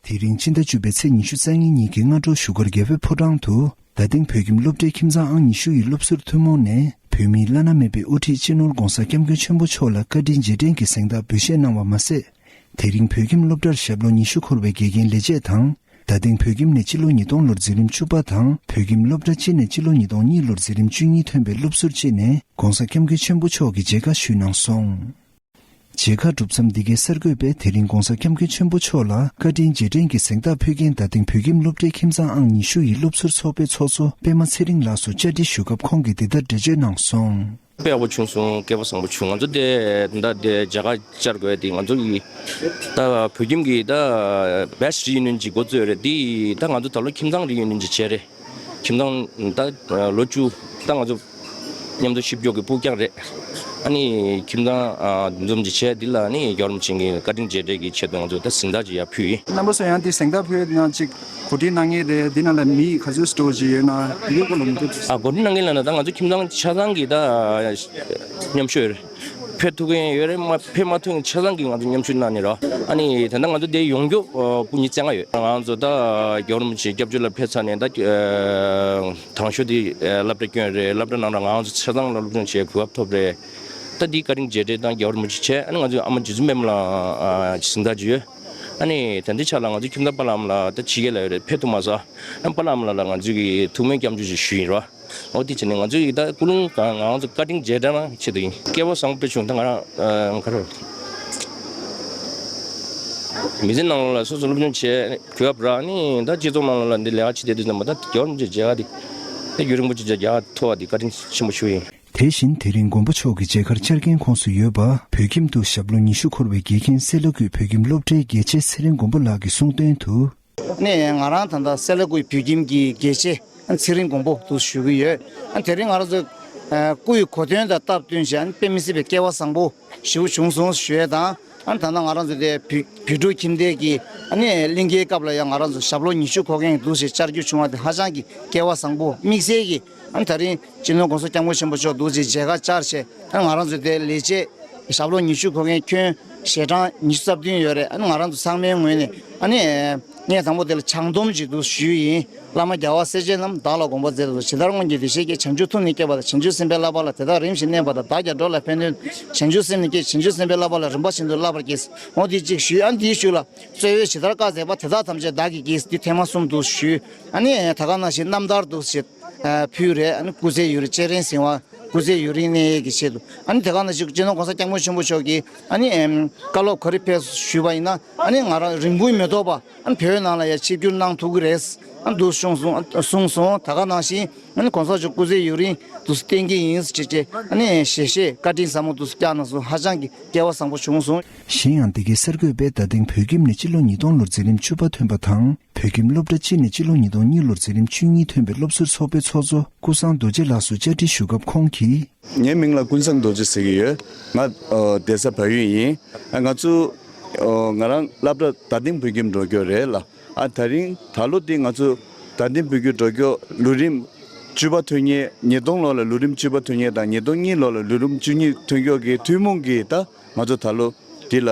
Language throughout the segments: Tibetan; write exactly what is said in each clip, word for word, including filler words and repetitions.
དེ་རིང་ཕྱི་ཟླ་བཅུ་པའི་ཚེས་ཉི་ཤུ་རྩ་གཉིས་ཉིན་གྱི་སྔ་དྲོ་བཞུགས་སྒར་རྒྱལ་པོའི་ཕོ་བྲང་དུ། རྡ་སྟེང་བོད་ཁྱིམ་སློབ་གྲྭའི་ཁྱིམ་ཚང་ཨང་ཉི་ཤུ་ཡི་སློབ་ཟུར་ཐུན་མོང་ནས་བོད་མིའི་བླ་ན་མེད་པའི་དབུ་ཁྲིད་སྤྱི་ནོར་༧གོང་ས་༧སྐྱབས་མགོན་ཆེན་པོ་མཆོག་ལ་བཀའ་དྲིན་རྗེས་དྲན་གྱི་གཟེངས་རྟགས་འབུལ་བཞེས་གནང་བ་མ་ཟད། དེ་རིང་བོད་ཁྱིམ་སློབ་གྲྭར་ཞབས་ལོ་ཉི་ཤུ་འཁོར་བའི་དགེ་རྒན་ལས་བྱེད་དང་། རྡ་སྟེང་བོད་ཁྱིམ་ནས་སྤྱི་ལོ་ཉིས་སྟོང་ལོར་འཛིན་རིམ་བཅུ་པ་དང་། བོད་ཁྱིམ་སློབ་གྲྭ་སྤྱི་ནས་སྤྱི་ལོ་ཉིས་སྟོང་གཉིས་ལོར་འཛིན་རིམ་བཅུ་གཉིས་ཐོན་པའི་སློབ་ཟུར་བཅས་ནས་༧གོང་ས་༧སྐྱབས་མགོན་ཆེན་པོ་མཆོག་གི་མཇལ་ཁ་ཞུས་གནང་སོང་། མཇལ་ཁ་གྲུབ་མཚམས། འདི་གའི་གསར་འགོད་པས་དེ་རིང་༧གོང་ས་༧སྐྱབས་མགོན་ཆེན་པོ་མཆོག་ལ་བཀའ་དྲིན་རྗེས་དྲན་གྱི་གཟེངས་རྟགས་ཕུལ་མཁན་རྡ་སྟེང་བོད་ཁྱིམ་སློབ་གྲྭའི་ཁྱིམ་ཚང་ཨང་ཉི་ཤུ་ཡི་སློབ་ཟུར་ཚོགས་པའི་ཚོགས་གཙོ་པད་མ་ཚེ་རིང་ལགས་སུ་བཅར་འདྲི་ཞུ་སྐབས་ཁོང་གིས་འདི་ལྟར་འགྲེལ་བརྗོད་གནང་སོང་། དཔེ་ཡག་པོ་བྱུང་སོང་། སྐལ་བ་བཟང་པོ་བྱུང་། ང་ཚོ་དེ་ད་དེ་མཇལ་ཁ་བཅར་དགོས་དེ་ང་ཚོ་གི་ད་བོད་ཁྱིམ་གྱི་ད་best reunion ཅིག་འགོ་བཙུགས་རེད། དེ་ད་ང་ཚོ་ད་ལོ་ཁྱིམ་ཚང་reunion ཅིག་བྱས་རེད། ཁྱིམ་ཚང་ད་ལོ་བཅུ་ད་ང་ཚོ་མཉམ་དུ་གཤིབ་སྐྱོར་གྱི་སྤུག་རྒྱག་རེད། ཨ་ནི་ཁྱིམ་ཚང་འདུ་འཛོམས་ཅིག་བྱས། འདི་ལ་ཨ་ནི་རྒྱལ་བ་རིན་པོ་ཆེ་གི་བཀའ་དྲིན་རྗེས་དྲན་གྱི་ཆེད་དུ་ང་ཚོ་ད་གཟེངས་རྟགས་ཅིག་ཡར་ཕུལ་ཡིན། རྣམ་པ་ཚོ་ཡང་དེ་གཟེངས་རྟགས་ཕུལ་ན་ཅིག་གོ་སྒྲིག་གནང་མཁན་རེད། འདི་ནང་ལ་མི་ག་ཚོད་སྤྲོ་ཅིག་ཡོད་ན་དེའི་སྐོར་ལ་མུ་མཐུད། ཨ་གོ་སྒྲིག་གནང་མཁན་ལ་ན་ད་ང་ཚོ་ཁྱིམ་ཚང་ཆ་ཚང་གི་ད་མཉམ་ཞུགས་ཡོད་རེད། ཕེབས་ཐུབ་མཁན་ཡོད་རེད། མ་ཕེབས་མ་ཐུབ་མཁན་ཆ་ཚང་གིས་ང་ཚོ་མཉམ་ཞུགས་གནང་ནས་རོ། ཨ་ནི་ད་ལྟ་ང་ཚོ་དེ་ཡོངས་ཁྱབ་སྐུ་ཉིད་བཙན་ལྔ་ཡོད། ང་ཚོ་ད་རྒྱལ་བ་རིན་པོ་ཆེ་སྐྱབས་བཅོལ་ལ་ཕེབས་ཚར་ནས་ད་དང་ཤོས་དེ་སློབ་གྲྭ་བསྐྱོན་རེད། སློབ་གྲྭ་ནང་ལ་ང་ཚོ་ཆ་ཚང་ལ་སློབ་སྦྱོང་བྱེད་གོ་སྐབས་ཐོབ་རེད། ད་དེའི་བཀའ་དྲིན་རྗེས་དྲན་དང་རྒྱལ་བ་རིན་པོ་ཆེ་བྱས། ཨ་ནི་ང་ཚོའི་ཨ་མ་རྗེ་བཙུན་པད་མ་ལགས་གཟེངས་རྟགས་ཅིག་ཡོད། ཨ་ནི་ད་ལྟའི་ཆ་ལ་ང་ཚོའི་ཁྱིམ་ཚང་པཱ་ལགས་ཨ་མ་ལགས་ད་ཕྱི་རྒྱལ་ལ་ཡོད་རེད། ཕེབས་ཐུབ་མ་སོང་། ཨ་པཱ་ལགས་ཨ་མ་ལགས་ལ་ང་ཚོའི་གི་ཐུགས་སྨོན་སྐྱབས་འཇུག་ཅིག་ཞུས་ཡིན་རོ། འོ་དེ་བྱས་ནས་ང་ཚོ་ཡི་ད་ཀུན་སློང་གང་ང་ཚོ་བཀའ་དྲིན་རྗེས་དྲན་ཆེད་དུ་ཡིན། སྐལ་བ་བཟང་པོ་བྱུང་། ད་ང་རང་ག་རེ་མི་ཚེ་ནང་ལ་སོ་སོ་སློབ་སྦྱོང་བྱས་གོ་སྐབས་རག་ནི་ད་སྤྱི་ཚོགས་ནང་ལ་འདི་ལས་ཀ་བྱེད་བསྡད་དུས་ཙམ་པ་ད་རྒྱལ་བ་རིན་པོ་ཆེ་མཇལ་ཁ་འདི་ད་རྒྱལ་བ་རིན་པོ་ཆེ་མཇལ་ཁ་ཐོབ་པ་འདི་བཀའ་དྲིན་ཆེན་པོ་ཞུ་ཡིན། དེ་བཞིན་དེ་རིང་མགོན་པོ་མཆོག་གི་མཇལ་ཁར་བཅར་མཁན་ཁོངས་སུ་ཡོད་པ་བོད་ཁྱིམ་དུ་ཞབས་ལོ་ཉི་ཤུ་འཁོར་བའི་དགེ་རྒན་སེ་ལ་ཀུའི་བོད་ཁྱིམ་སློབ་གྲྭའི་དགེ་ཆེ་ཚེ་རིང་མགོན་པོ་ལགས་ཀྱིས་གསུངས་དོན་དུ། ནས་ང་རང་ད་ལྟ་སེ་ལ་ཀུའི་བོད་ཁྱིམ་གྱི་དགེ་ཆེ་ཚེ་རིང་མགོན་པོ་དུ་ཞུ་གི་ཡོད། དེ་རིང་ང་རང་ཚོ་སྐུའི་གོ་སྟོན་དང་སྟབས་བསྟུན་བྱས་དཔེ་མི་སྲིད་པའི་སྐལ་བ་བཟང་པོ་ཞིག་བྱུང་སོང་ཞུ་ཡས་དང་། ད་ལྟ་ང་རང་ཚོ་དེ་བོད་ཕྲུག་ཁྱིམ་སྡེ་གི་གླིང་གའི་སྐབས་ལ་ཡང་ང་རང་ཚོ་ཞབས་ལོ་ཉི་ཤུ་འཁོར་མཁན་འདུག་ཞེས་བཅར་རྒྱུ་བྱུང་བ་དེ་ཧ་ཅང་གི་སྐལ་བ་བཟང་པོ། དམིགས་བསལ་གྱི་ད་རིང་སྤྱི་ནོར་༧གོང་ས་༧སྐྱབས་མགོན་ཆེན་པོ་མཆོག་འདུག་ཅེས་མཇལ་ཁ་བཅར་བྱས། ང་རང་ཚོ་དེ་ལས་བྱེད་ཞབས་ལོ་ཉི་ཤུ་འཁོར་མཁན་ཁྱོན་ཞལ་གྲངས་ཉི་ཤུ་རྩ་བདུན་ཡོད་རེད། ང་རང་ཚོ་ཚང་མའི་ངོས་ནས་ངས་དང་པོ་དེ་ལ་བྱང་སྡོམ་ཅིག་འདུག་ཞུས་ཡིན། བླ་མ་རྒྱལ་བ་སྲས་བཅས་རྣམས། བདག་ལ་དགོངས་པ་མཛད་དུ་གསོལ། ཇི་ལྟར་སྔོན་གྱི་བདེ་གཤེགས་ཀྱིས། བྱང་ཆུབ་ཐུགས་ནི་བསྐྱེད་པ་དང་། བྱང་ཆུབ་སེམས་དཔའི་བསླབ་པ་ལ། དེ་དག་རིམ་བཞིན་གནས་པ་དང་། བདག་ཀྱང་འགྲོ་ལ་ཕན་ཕྱིར། བྱང་ཆུབ་སེམས་ནི་བསྐྱེད། བྱང་ཆུབ་སེམས་དཔའི་བསླབ་པ་ལ། རིམ་པ་བཞིན་དུ་བསླབ་པར་གྱིས། འོ་དེ་གཅིག་ཞུས། ཨ་ནི་དེའི་གཞུག་ལ་གཙོ་བོས་ཇི་ལྟར་བཀའ་སྩལ་པ། དེ་དག་ཐམས་ཅད་བདག་གིས་བགྱིས། འདི་ཐེངས་མ་གསུམ་དུ་ཞུས། ཨ་ནི་ད་ག་ནང་བཞིན་རྣམ་ཐར་དུ་ཞེས་ཕུལ་རེད། ཨ་ནི་སྐུ་ཚེ་ཡུན་རིང་། སྤྱན་རས་གཟིགས་དབང་སྐུ་ཚེ་ཡུན་རིང་གནས་ཡས་ཀྱི་ཆེད་དུ། ཨ་ནི་དེ་ག་ནང་བཞིན་སྤྱི་ནོར་༧གོང་ས་༧སྐྱབས་མགོན་ཆེན་པོ་མཆོག་གིས་ཨ་ནི་བཀའ་སློབ་ག་རེ་ཕེབས་ཞུས་པ་ཡིན་ན། ཨ་ནི་ང་རང་རིང་པོ་མི་ཐོགས་པ་ཨ་ནི་བོད་ནང་ལ་ཡང་ཆིབས་བསྒྱུར་གནང་ཐུབ་ཀྱི་རེད། ཨ་ནི་འདུག་གསུངས་སོང་། གསུངས་སོང་། ད་ག་ནང་བཞིན་ཨ་ནི་གོང་ས་མཆོག་སྐུ་ཚེ་ཡུན་རིང་དུ་བརྟན་གྱི་ཡིན་ཟེར་བྱས། ཨ་ནི་ཞལ་བཞེས་བཀའ་དྲིན་ཟབ་མོ་དུ་བསྐྱངས་གནང་སོང་། ཧ་ཅང་གི་སྐལ་བ་བཟང་པོ་བྱུང་སོང་། གཞན་ཡང་འདི་གའི་གསར་འགོད་པས་རྡ་སྟེང་བོད་ཁྱིམ་ནས་སྤྱི་ལོ་ཉིས་སྟོང་ལོར་འཛིན་རིམ་བཅུ་པ་ཐོན་པ་དང་། བོད་ཁྱིམ་སློབ་གྲྭ་སྤྱི་ནས་སྤྱི་ལོ་ཉིས་སྟོང་གཉིས་ལོར་འཛིན་རིམ་བཅུ་གཉིས་ཐོན་པའི་སློབ་ཟུར་ཚོགས་པའི་ཚོགས་གཙོ་ཀུན་བཟང་རྡོ་རྗེ་ལགས་སུ་བཅར་འདྲི་ཞུ་སྐབས་ཁོང་གིས། ངའི་མིང་ལ་ཀུན་བཟང་རྡོ་རྗེ་ཟེར་གྱི་ཡོད། ང་ཨ་གདན་ས་བལ་ཡུལ་ཡིན། ཨ་ང་ཚོ་ཨ་ང་རང་སློབ་གྲྭ་རྡ་སྟེང་བོད་ཁྱིམ་འགྲོ་རྒྱུ་རེད་ལ། ཨ་ད་རིང་ད་ལོ་འདི་ང་ཚོ་རྡ་སྟེང་བོད་ཁྱིམ་འགྲོ་རྒྱུ་ལོ་རིམ་བཅུ་པ་ཐོན་མཁན། ཉིས་སྟོང་ལོ་ལ་ལོ་རིམ་བཅུ་པ་ཐོན་མཁན་དང་། ཉིས་སྟོང་གཉིས་ལོ་ལ་ལོ་རིམ་བཅུ་གཉིས་ཐོན་རྒྱུ་གི་ཐུན་མོང་གི་ད་ང་ཚོ་ད་ལོ་འདི་ལ་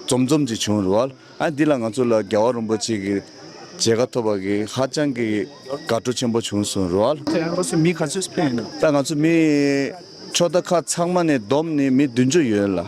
འཛོམས་འཛོམས་ཅིག་བྱུང་རེད་བ། ཨ་འདི་ལ་ང་ཚོ་ལ་རྒྱལ་བ་རིན་པོ་ཆེ་གི་མཇལ་ཁ་ཐོབ་པ་གི་ཧ་ཅང་གི་དགའ་སྤྲོ་ཆེན་པོ་བྱུང་སོང་རེད་བ། ཁྱེད་རང་ཚོ་མི་ག་ཚོད་ཕེབས་ཡོད་ན། ད་ང་ཚོ་མི་ཕྱོགས་མཐའ་ཁག་ཚང་མ་ནས་བསྡོམས་ནས་མི་བདུན་ཅུ་ཡོད་ལ།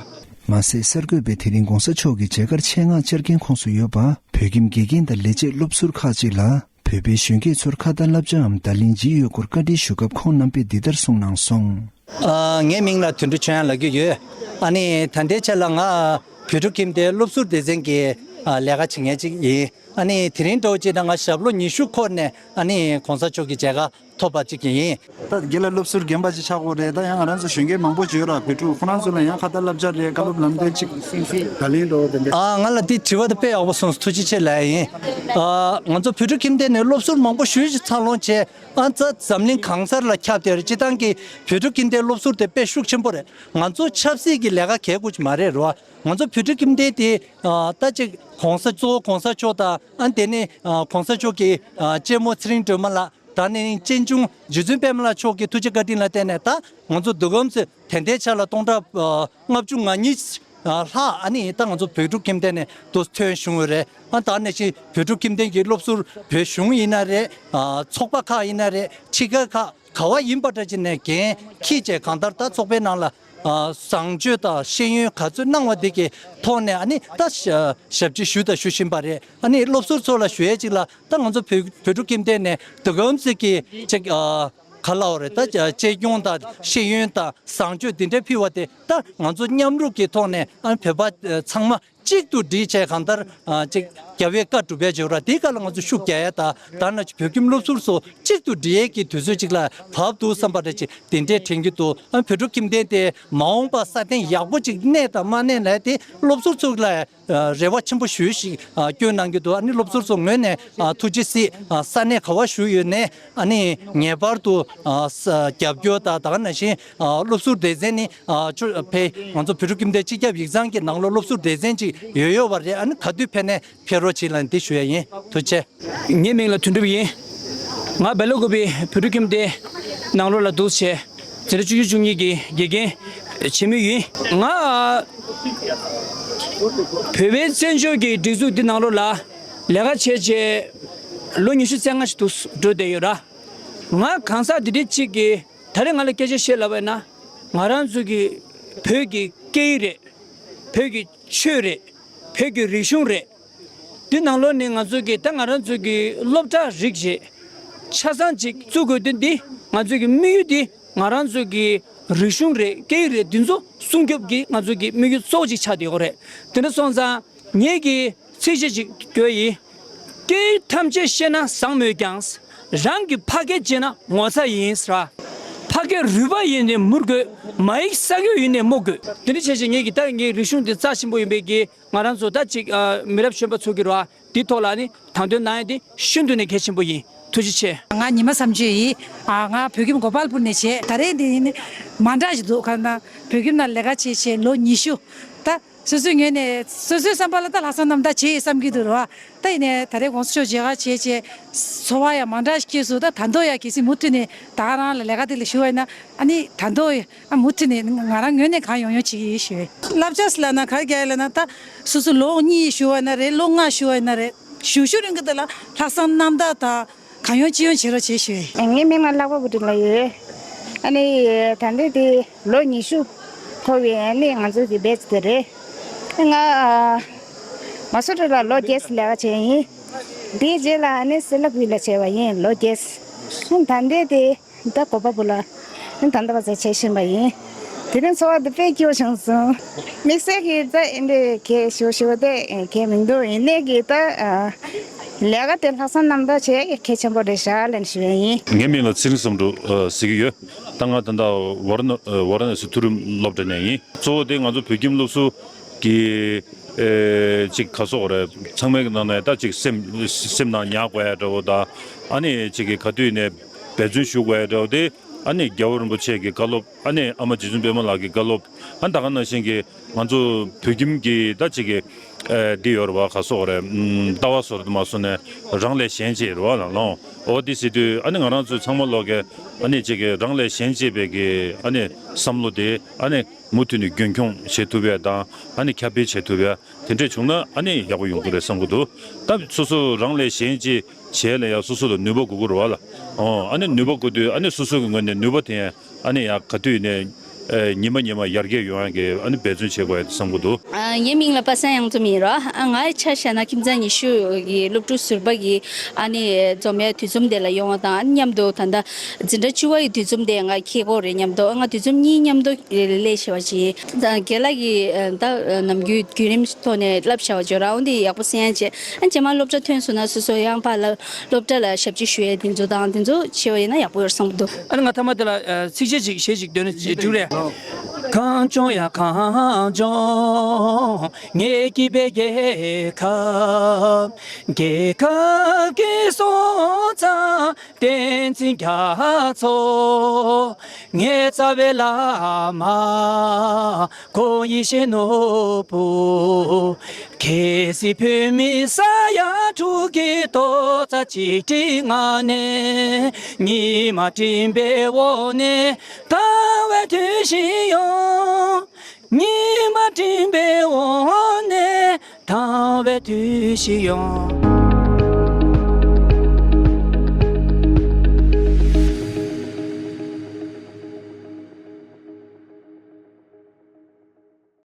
མ་ཟད་གསར་འགོད་པས་དེ་རིང་གོང་ས་མཆོག་གི་མཇལ་ཁར་ཆེད་མངགས་བཅར་མཁན་ཁོངས་སུ་ཡོད་པ་བོད་ཁྱིམ་དགེ་རྒན་དང་ལས་བྱེད་སློབ་ཟུར་ཁག་ཅིག་ལ། བོད་པའི་གཞོན་སྐྱེས་ཚོར་ཁ་ཏ་བསླབ་བྱའམ་བརྡ་ལན་ཇི་ཡོད་སྐོར་བཀའ་འདྲི་ཞུ་སྐབས་ཁོང་རྣམ་པས་འདི་ལྟར་གསུངས་གནང་སོང་། ཨ་ངའི་མིང་ལ་དོན་གྲུབ་ཆོས་དབྱངས་ལབ་ཀྱི་ཡོད། ཨ་ནི་ད་ལྟའི་ཆ་ལ་ང་བོད་ཕྲུག་ཁྱིམ་སྡེའི་སློབ་ཟུར་སྡེ་ཚན་གྱི་ཨ་ལས་ཀ་བྱེད་མཁན་ཅིག་ཡིན། ཨ་ནི་དེ་རིང་འདྲ་བོ་ཅིག་ན་ང་ཞབས་ལོ་ཉི་ཤུ་འཁོར་ནས་ཨ་ནི་གོང་ས་མཆོག་གི་མཇལ་ཁ་ཐོབ་པ་ཅིག་ཡིན། ད་དགེ་ལགས་སློབ་ཟུར་རྒན་པ་ཅིག་ཆགས་ཀྱི་ཡོད་རེད། ད་ཡང་ང་རང་ཚོ་གཞོན་སྐྱེས་མང་པོ་ཅིག་ཡོད་ར། བོད་ཕྲུག་ཁོ་རང་ཚོ་ལ་ཡང་ཁ་ཏ་བསླབ་བྱ་རེད། བཀའ་སློབ་ལམ་སྟོན་ཅིག་བརྡ་ལན་འདྲ་བོ་དེ་འདྲ། ཨ་ང་ལ་འདི་དྲི་བ་དེ་དཔེ་ཡག་པོ་གསུངས་སོང་། ཐུགས་རྗེ་ཆེ་ལབ་ཡ་ཡིན། ཨ་ང་ཚོ་བོད་ཕྲུག་ཁྱིམ་སྡེ་ནས་སློབ་ཟུར་མང་པོ་ཞེ་ཅིག་འཚར་ལོངས་བྱས། ཨ་ཙ་འཛམ་གླིང་གང་སར་ལ་ཁྱབ་བསྡད་རེད། སྤྱིར་བཏང་གི་བོད་ཕྲུག་ཁྱིམ་སྡེའི་སློབ་ཟུར་དེ་དཔེ་ཤུགས་ཆེན་པོ་རེད། ང་ཚོ་ཆབ་སྲིད་ཀྱི་ལས་ཀ་གལ་དགོས་ཀྱི་མ་རེད་རོ། ང་ཚོ་བོད་ཕྲུག་ཁྱིམ་སྡེ་དེ་ཨ་ད་ཅིག་གོང་ས་གཙོ་བོ་གོང་ས་མཆོག་དང་། ཨ་དེ་ནས་ཨ་གོང་ས་མཆོག་གི་ཨ་གཅེན་མོ་ཚེ་རིང་སྒྲོལ་མ་ལགས། ད་ནས་ནིང་གཅེན་གཅུང་རྗེ་བཙུན་པད་མ་ལགས་མཆོག་གི་ཐུགས་རྗེ་བཀའ་དྲིན་ལ་བརྟེན་ནས། ད་ང་ཚོ་འདི་གམ་ཚོད་དེ་འདྲའི་ཆ་ལ་སྟོང་ཕྲག་ཨ་ལྔ་བཅུ་ང་གཉིས་ ལྷག་ཨ་ནི་ད་ང་ཚོ་བོད་ཕྲུག་ཁྱིམ་སྡེ་ནས་དུ་ཐོན་བྱུང་ཡོད་རེད། ཨ་ད་ནང་བཞིན་བོད་ཕྲུག་ཁྱིམ་སྡེ་གི་སློབ་ཟུར་བོད་གཞུང་ཡིན་ན་རེད། ཚོགས་པ་ཁག་ཡིན་ན་རེད། ཕྱི་རྒྱལ་ཁག་ག་བ་ཡིན་པ་འདྲ་ཅིག་ནས་འགན་འཁྱེར་བྱས་གང་ལྟར་ད་ཚོགས་པའི་ནང་ལ་བཟང་སྤྱོད་དང་ཤེས་ཡོན་ག་ཚོད་གནང་བ་དེ་གི་ཐོག་ནས་ཨ་ནི་ད་ཞབས་ཕྱི་ཞུས་དང་ཞུ་བཞིན་པ་རེད། ཨ་ནི་སློབ་ཟུར་ཚོ་ལ་ཞུ་ཡས་ཅིག་ལ་ད་ང་ཚོ་བོད་བོད་ཕྲུག་ཁྱིམ་སྡེ་ནས་དུས་སྐབས་ཅིག་གི་ཅིག་ག་ལབ་རེད། ད་གཅེས་སྐྱོང་དང་ཤེས་ཡོན་དང་བཟང་སྤྱོད་འདི་འདྲ་ཕུལ་བ་དེ་ད་ང་ཚོ་མཉམ་རུབ་ཀྱི་ཐོག་ནས་ཨ་ནི་བོད་པ་ཚང་མ་གཅིག་ཏུ་སྒྲིལ་བྱས་གང་ལྟར་ཅིག་རྒྱལ་བའི་བཀའ་སྒྲུབ་ཡས་བྱེད་ར་དེའི་སྐབས་ལ་ང་ཚོ་ཤུགས་རྒྱག་ཡས་དང་ད་ནང་བོད་ཁྱིམ་སློབ་ཟུར་ཚོ་གཅིག་ཏུ་སྒྲིལ་ཡས་ཀྱི་དུས་ཚོད་ཅིག་ལ་བབས་འདུག་བསམ་པ་འདྲ་ཅིག་དེ་འདྲས་དྲན་གྱི་འདུག་ཨ་བོད་ཕྲུག་ཁྱིམ་སྡེ་དེ་མ་འོངས་པ་སྲ་བརྟན་ཡག་པོ་ཅིག་གནས་དང་མ་གནས་ལ་དེ་སློབ་ཟུར་ཚོ་ལ་རེ་བ་ཆེན་པོ་ཞུས་ཤིག་སྐྱོན་གནང་གི་འདུག་ཨ་ནི་སློབ་ཟུར་ཚོ་ངོས་ནས་ཐུགས་རྗེ་གཟིགས། ས་གནས་ག་བ་བཞུགས་ཡོད་ནས་ཨ་ནི་ངེས་པར་དུ་རྒྱབ་སྐྱོར་དང་ད་ག་ནང་བཞིན་སློབ་ཟུར་སྡེ་ཚན་ནི་ཕེ་ང་ཚོ་བོད་ཕྲུག་ཁྱིམ་སྡེ་སྤྱི་ཁྱབ་ཡིག་ཚང་གི་ནང་ལོགས་སློབ་ཟུར་སྡེ་ཚན་ཅིག་ཡོད་ཡོད་པ་རེད། ཨ་ནི་ག་དུས་ཕེབས་ནས་ཕེབས་རོགས་བྱེད་ལ་འདི་ཞུ་ཡ་ཡིན། ཐུགས་རྗེ་ཆེ། ངའི་མིང་ལ་དོན་གྲུབ་ཡིན། ང་སྦེལ་ཀོབ་པའི་བོད་ཕྲུག་ཁྱིམ་སྡེ་ནང་ལོགས་ལ་འདུག་བྱས་འཛིན་གྲྭ་བཅུ་བཞི་བཅུ་གཉིས་ཀྱི་དགེ་རྒན་བྱེད་མུས་ཡིན། ང་བོད་པའི་བཙན་བྱོལ་གྱི་སྒྲིག་འཛུགས་འདི་ནང་ལོགས་ལ་ལས་ཀ་བྱས་བྱས་ལོ་ཉི་ཤུ་རྩ་ལྔ་ཞིག་འདུག་འགྲོ་བསྡད་ཡོད་ར། ང་གང་ཟག་འདི་འདྲའི་གཅིག་གིས་ད་རེས་ང་ལ་སྐད་ཆ་བཤད་ལབ་པ་ཡིན་ན་ང་རང་ཚོ་གི་བོད་ཀྱི་སྐད་ཡིག་རེད། བོད་ཀྱི་ཆོས་རེད། བོད་ཀྱི་རིག་གཞུང་རེད། འདི་ནང་ལོགས་ནས་ང་ཚོ་གི་ད་ང་རང་ཚོ་གི་སློབ་གྲྭ་རིགས་བྱེད་ཆ་ཚང་ཅིག་བཙུགས་དགོས་དོན་འདི་ང་ཚོ་གི་དམིགས་ཡུལ་འདི་ང་རང་ཚོ་གི་རིག་གཞུང་རེད། སྐད་ཡིག་རེད། འདི་ཚོ་སྲུང་སྐྱོབ་ཀྱི་ང་ཚོ་གི་དམིགས་ཡུལ་གཙོ་བོ་ཅིག་ཆགས་བསྡད་ཡོད་རེད། དེ་འདྲ་སོང་ཙང་ངེད་ཀྱི་ཚིགས་བཅད་ཅིག་བརྗོད་ཡིན། སྐད་ཡིག་ཐམས་ཅད་ཤེས་ན་བཟང་མོད་ཀྱང་། རང་གི་ཕ་སྐད་བརྗེད་ན་ངོ་ཚ་ཡིན་ཟེར། ཕ་སྐད་རུས་པ་ཡིན་ནས་མུར་དགོས། མ་ཡིག་ས་ཡོད་ཡིན་ནས་རྨོ་དགོས། དེ་འདྲ་བྱས་བྱས་ངེད་ཀྱི་ད་ངའི་རིག་གཞུང་འདི་རྩ་ཆེན་པོ་ཡིན་པའི་གི་ང་རང་ཚོ་ད་ཅིག་མི་རབས་གཞོན་པ་ཚོ་གི་ར་འདི་ཐོག་ལ་ནི་དང་དོད་གནང་ཡ་འདི་ཤིན་ཏུ་ནས་གལ་ཆེན་པོ་ཡིན། ཐུགས་རྗེ་ཆེ། ང་ཉི་མ་བསམ་སྤྱོད་ཡིན། ང་བོད་ཁྱིམ་གོ་པལ་པུར་ནས་བྱས། ད་རེས་འདི་ནི་མ་འདྲ་ཞིག་འདུག་ག་ན་བོད་ཁྱིམ་ནང་ལས་ཀ་བྱས་བྱས་ལོ་ཉི་ཤུ། ད་སོ་སོའི་ངོས་ནས་སོ་སོའི་བསམ་པ་ལ་ད་ལྷག་བསམ་རྣམ་དག་བྱེད་བསམ་གྱི་འདུག་ར། ད་ཡིན་ནའི་ད་རེས་གོང་ས་མཆོག་མཇལ་ཁ་བྱས་བྱས་ཚོར་བ་ཡང་མ་འདྲ་ཞིག་སྐྱེས་སོང་། ད་ད་དུང་ཡང་གལ་སྲིད་མུ་མཐུད་ནས་ད་ག་རང་ལ་ལས་ཀ་དེ་ལ་ཞུ་བ་ཡིན་ན་ཨ་ནི་ད་དུང་ཨ་མུ་མཐུད་ནས་ང་རང་ངོས་ནས་གང་ཡོང་ཡོང་བྱེད་ཀྱི་ཡིན་ཞུ། བསླབ་བྱ་ལབ་ན་ག་རེ་རྒྱག་ཡ་ལབ་ན་ད་སོ་སོ་ལོ་གཉིས་ཞུ་བ་ཡིན་ན་རེད། ལོ་ལྔ་ཞུ་བ་ཡིན་ན་རེད། ཞུ་ཞུ་རིང་གི་དེ་ལ་ལྷག་བསམ་རྣམ་དག་དང་། གང་ཡོང་ཅི་ཡོང་བྱེད་རོགས་བྱེད་ཞུ། ངའི་མིང་ལ་ལྷག་པ་བུ་ཁྲིད་ལབ་ཡོད། ཨ་ནི་ད་ལྟ་དེ་ལོ་ཉི་ཤུ་འཁོར་བའི་ཨ་ནི་ང་ཚོ་གི་བེ་ཆི་དེ་རེད། ང་མ་སུ་རི་ལ་ལོ་བརྒྱད་ཙམ་ལས་ཀ་བྱས་ཡིན། དེའི་རྗེས་ལ་ཨ་ནི་སི་ལ་ཀུའི་ལ་བྱས་པ་ཡིན་ལོ་བརྒྱད། ད་ལྟ་དེ་ད་གོ་པལ་པུར་ལ་ད་ལྟ་བ་ཚོ་བྱེད་བཞིན་པ་ཡིན། དེ་རིང་འཚོ་བ་འདི་དཔེ་སྐྱིད་པོ་བྱུང་སོང་། དམིགས་བསལ་གྱི་ད་ཨེ་འདྲའི་གལ་ཞུ་ཞུ་བ་དེ་གལ་མི་འདུག་ཡིན་ནའི་གི་ད་ལས་ཀ་དེ་ལྷག་བསམ་རྣམ་དག་བྱེད་ཡ་གལ་ཆེན་པོ་རེད་ཤག་ལབ་ནས་ཞུ་ཡ་ཡིན། ངའི་མིང་ལ་ཚེ་རིང་བསམ་འགྲུབ་ཟེར་གྱི་ཡོད། ད་ང་ད་ལྟ་ཝ་ར་ཎ་ཝ་ར་ཎ་སི་མཐོ་རིམ་སློབ་གྲྭ་ནས་ཡིན། གཙོ་བོ་དེ་ང་ཚོ་བོད་ཁྱིམ་སློབ་ཟུར་གྱི་ཅིག་ག་སོགས་རེད། ཚང་མའི་ནང་ནས་ད་ཅིག་སེམས་སེམས་ནང་ཉར་དགོས་ཡ་འདྲ་བོ་དང་ཨ་ནི་ཅིག་གི་ག་དུས་ནས་འབད་བརྩོན་ཞུ་དགོས་ཡ་འདྲ་བོ་དེ། ཨ་ནི་རྒྱལ་བ་རིན་པོ་ཆེ་གི་བཀའ་སློབ། ཨ་ནི་ཨ་མ་རྗེ་བཙུན་པད་མ་ལགས་ཀྱི་བཀའ་སློབ། ཨ་ནི་ད་ག་ནང་བཞིན་གྱི་ང་ཚོ་བོད་ཁྱིམ་གྱི་ད་ཅིག་གི་ཨེ་འདི་ཡོད་རེད་བ། ག་སོགས་རེད། ཨམ་ལྟ་བ་སོར་དུ་མ་སོང་ནས་རང་ལས་གཞན་གཅེས་རེད་བ་ལ་ལོང་། འོ་འདི་ཟེར་དུས་ཨ་ནི་ང་རང་ཚོ་ཚང་མ་ལོག་གི་ཨ་ནི་ཅིག་གི་རང་ལས་གཞན་གཅེས་པའི་གི་ཨ་ནི་བསམ་བློ་དེ་ཨ་ནི་མུ་མཐུད་ནས་རྒྱུན་འཁྱོངས་བྱེད་ཐུབ་ཡ་དང་ཨ་ནི་ཁྱབ་སྤེལ་བྱེད་ཐུབ་ཡ། དེ་འདྲས་བྱུང་ན་ཨ་ནི་ཡག་པོ་ཡོང་གི་རེད་བསམ་གི་འདུག་ད་སོ་སོ་རང་ལས་གཞན་གཅེས་བྱས་ལ་ཡང་སོ་སོ་ལ་ནུས་པ་དགོས་ཀྱི་རེད་བ་ལ། ཨོ་ཨ་ནི་ནུས་པ་དགོས་དུས་ཨ་ནི་སོ་སོ་གི་ངོས་ནས་ནུས་པ་དེ་ཨ་ནི་ཡང་ག་དུས་ནས་ཨེ་ཉི་མ་ཉི་མ་ཡར་རྒྱས་ཡོང་ཡག་གི་ཨ་ནི་འབད་བརྩོན་བྱེད་དགོས་ཡ་དེ་བསམ་གི་འདུག་ཨ་ངའི་མིང་ལ་པ་སངས་དབྱངས་འཛོམས་ཡིན་རོ། ཨ་ངའི་ཆ་བཞག་ན་ཁྱིམ་ཚང་ཉི་ཤུ་གི་སློབ་ཕྲུག་ཟུར་པ་གི་ཨ་ནི་འཛོམས་ཡ་དུས་ཚོད་དེ་ལ་ཡོང་བ་དང་ཨ་ནི་མཉམ་དུ་ད་ལྟ་འཛིན་གྲྭ་བཅུ་པ་ཡི་དུས་ཚོད་དེ་ང་འཁྱེར་དགོས་རེད་མཉམ་དུ། ང་དུས་ཚོད་གཉིས་མཉམ་དུ་ལས་བྱས་པ་ཅིག་ད་རྒན་ལགས་ཀྱིས་ད་ནམ་རྒྱུན་བརྒྱུད་རིམ་ཐོག་ནས་བསླབ་བྱ་བ་བརྗོད་ར་འོན་ཏེ་ཡག་པོ་གསན་ཡ་བྱས། ཨ་རྗེས་མ་སློབ་གྲྭ་ཐོན་སོང་ན་སོ་སོ་ཡང་ཕར་ལ་སློབ་གྲྭ་ལ་ཞབས་ཕྱི་ཞུ་ཡ་དེ་ཚོ་དང་དེ་ཚོ་བྱས་པ་ཡིན་ན་ཡག་པོ་ཡོད་བསམ་གྱི་འདུག་ཨ་ནི་ང་ཐ་མ་དེ་ལ་ཚིགས་བཅད་ཅིག་གཞས་ཅིག་འདོན་ན་འགྲིག་རེད། གངས་ལྗོངས་ཡ་གངས་ལྗོངས་ངའི་སྐྱིད་པའི་རྒྱལ་ཁབ། རྒྱལ་ཁབ་ཀྱི་སྲོང་བཙན་བསྟན་འཛིན་རྒྱ་མཚོ། ངའི་རྩ་བའི་བླ་མ་ཁོང་ཡེ་ཤེས་ནོར་བུ། གལ་སྲིད་བོད་མི་ས་ཡ་དྲུག་གི་རྡོག་རྩ་གཅིག་སྒྲིལ་ངང་ནས། ཉི་མ་སྤྲིན་པའི་འོག་ནས་དྭངས་བའི་དུས་ཤིག་ཡོང་། ཉི་མ་སྤྲིན་པའི་འོག་ནས་དྭངས་པའི་དུས་ཤིག་ཡོང་།